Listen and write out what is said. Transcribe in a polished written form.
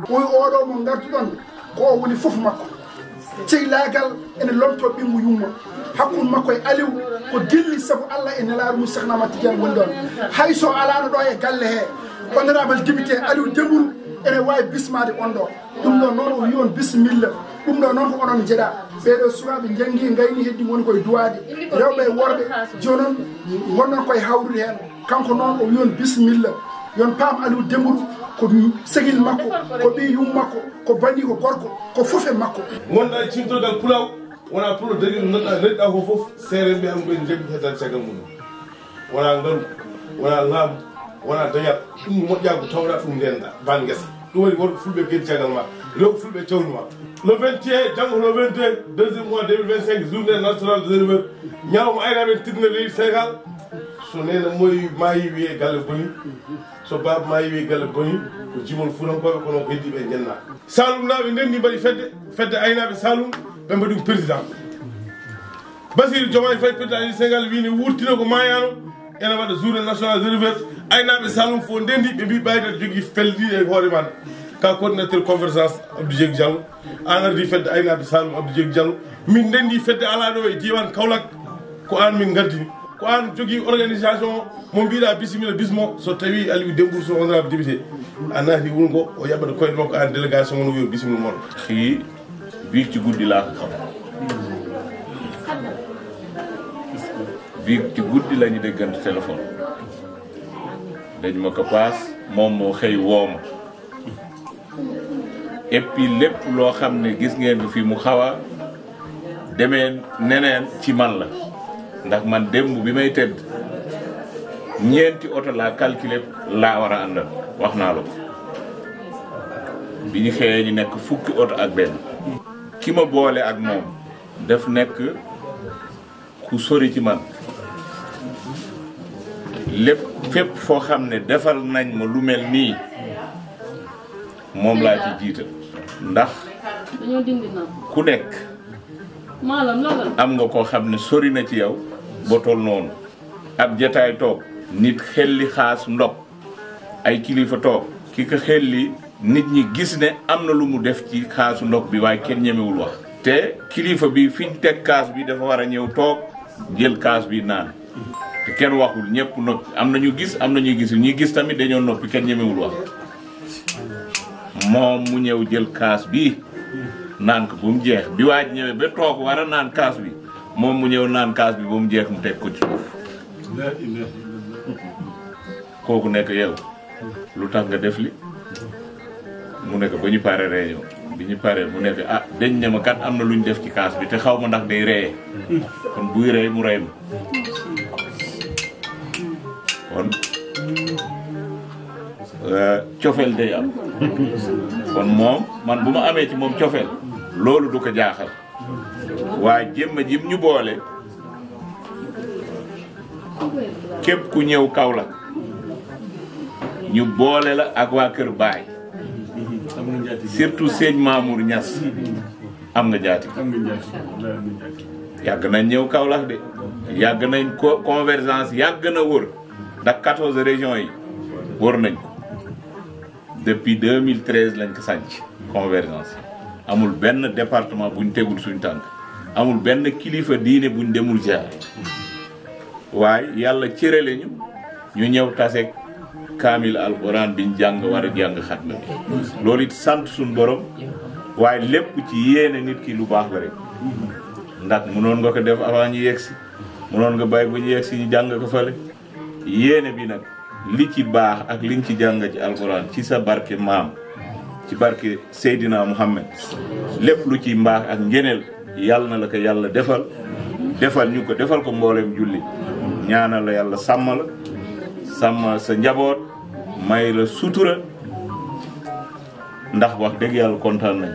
woy oɗo mo garduɗon ko o woni fof makko cehlagal ene lomto ɓingu yumma hakkude makko e Aliou ko dilli saabu Allah e nelaɗo mum Cheikh Ahmad Tidiane woni ɗon hayso alano ɗo e galle he honorable député Aliou Dembourou ene wawi bismade on ɗo ɗum ɗo noon o wi on bisimilla ɗum ɗo noon ko onon jeeɗa ɓeɗo sukaɓe janggi gayni heddi woni koye duwade rewɓe e worɓe joni noon gonnon koye hawrude hen kanko noon o wi on bisimilla yon paam Aliou Dembourou ko segil makko ko ɓi yum makko ko bandi ko gorko ko foof e makko gonɗa cimtogal pulaw wona pour dari neɗɗa ko foof seere mbiyan ɓe jaggi heddade caggal mum wona ngaru wona laamu wona dañat ɗum moƴƴa ko tawɗa ɗum ndenda ban guesa ɗum waɗi woto fulɓe gueɗi caggal ma rewɓe fulɓe cawni ma le 21 janggo le 22 deuxième mois 2025 journée nationale des éleveurs ñalawma aynaɓe tidna leydi Sénégal so nena moyi ma yiwi e galle boni so baba ma yiwi e galle boni ko jimol fuurankoɓe kono heddiɓe e jenna Saloum naɓe ndendi mbaɗi fedde aynaɓe Saloum ɓe mbaɗi président Bassirou Diomaye Faye président du Sénégal wini wurtina ko mayano ene waɗa journée nationale des éleveurs aynaɓe Saloum fo ndendi ɓe mbi ɓayde jogui feldi e hoore man ka coordinateur convergence Abdou Dieng Diallo an ardi fedde aynaɓe Saloum Abdou Dieng Diallo min ndendi fedde alaɗo e diwan Kaolack ko an min gardini ko an jogui organisation mo mbiɗa bisimilla bismo so tawi Aliou Dembourou so honorable député a naati wuro ngo o yaɓata koyɗe makko an délégation mono wiyo bisimilla moon fii biig ci guddi laa ko xam biig ci guddi la ñu déggante téléphone dañ ma ko paas moom moo xëy wooma et puis lépp loo xam ne gis ngeen ko fii mu xaw a demee neneen ci man la ndax man démb bi may tëdd ñeenti oto laa calculé laa war a àndal wax naa la ko bi ñu xëyee ñu nekk fukki oto ak benn ki ma boole ak moom daf nekk ku sori ci man lépp fépp foo xam ne defal nañ ma lu mel nii moom laa ci jiital ndax ku nekk am nga koo xam ne sori na ci yow ba toll noonu ab jataay toog nit xelli xaas ndox ay kilifa toog ki ko xelli nit ñi gis ne am na lu mu def ci xaasu ndox bi waaye kenn ñemewul wax te kilifa bi fiñ teg kaas bi dafa war a ñëw toog jël kaas bi naan te kenn waxul ñëpp noppi am na ñu gis am na ñuy gisul ñi gis tamit dañoo noppi kenn ñemewul wax moom mu ñëw jël kaas bi naan ko ba mu jeex bi waaj ñëwee ba toog war a naan kaas bi moom mu ñëw naan kaas bi ba mu jeex mu teg ko ci suuf kooku nekk yow lu tax nga def li mu nekk ba ñu pare réunion bi ñu pare mu nekk ah dañ ne ma kat am na lu ñu def ci kaas bi te xaw ma ndax day reye kon buy rey mu rey ma kon cofeel day am kon moom man bu ma amee ci moom cofeel loolu du ko jaaxal waaye jëmma jim ñu boole képp ku ñëw Kaolack ñu boole la ak waa Kër Baay surtout sëñ Mamour Niass am nga jaati yàgg nañ ñëw Kaolack de yàgg nañ convergence yàgg na wër ndax 14 régions yi wër nañ ko depuis 2013 lañ ko sànc convergence amul benn département buñ tegul suñ tànk amul benn kilifa diine buñ demul ziar waaye yàlla cërale ñu ñëw taseeg kaamil alquran biñ jàng war a jàng xatma bi loolu it sant suñ borom waaye lépp ci yéene nit ki lu baax la rek ndax mënoon nga ko def avant ñu yegsi mënoon nga bàyyi ba ñu yegsi ñu jàng ko fële yéene bi nag li ci baax ak liñ ci jàng ci alquran ci sa barke maam ci barke Seydina Muhammad lépp lu ci mbaax ak ngeneel yàlla na la ko yàlla defal ñu ko defal ko mboolem julli ñaanal la yàlla sàmm la sàmm sa njaboot may la sutura ndax wax dëgg yàlla kontaan nañ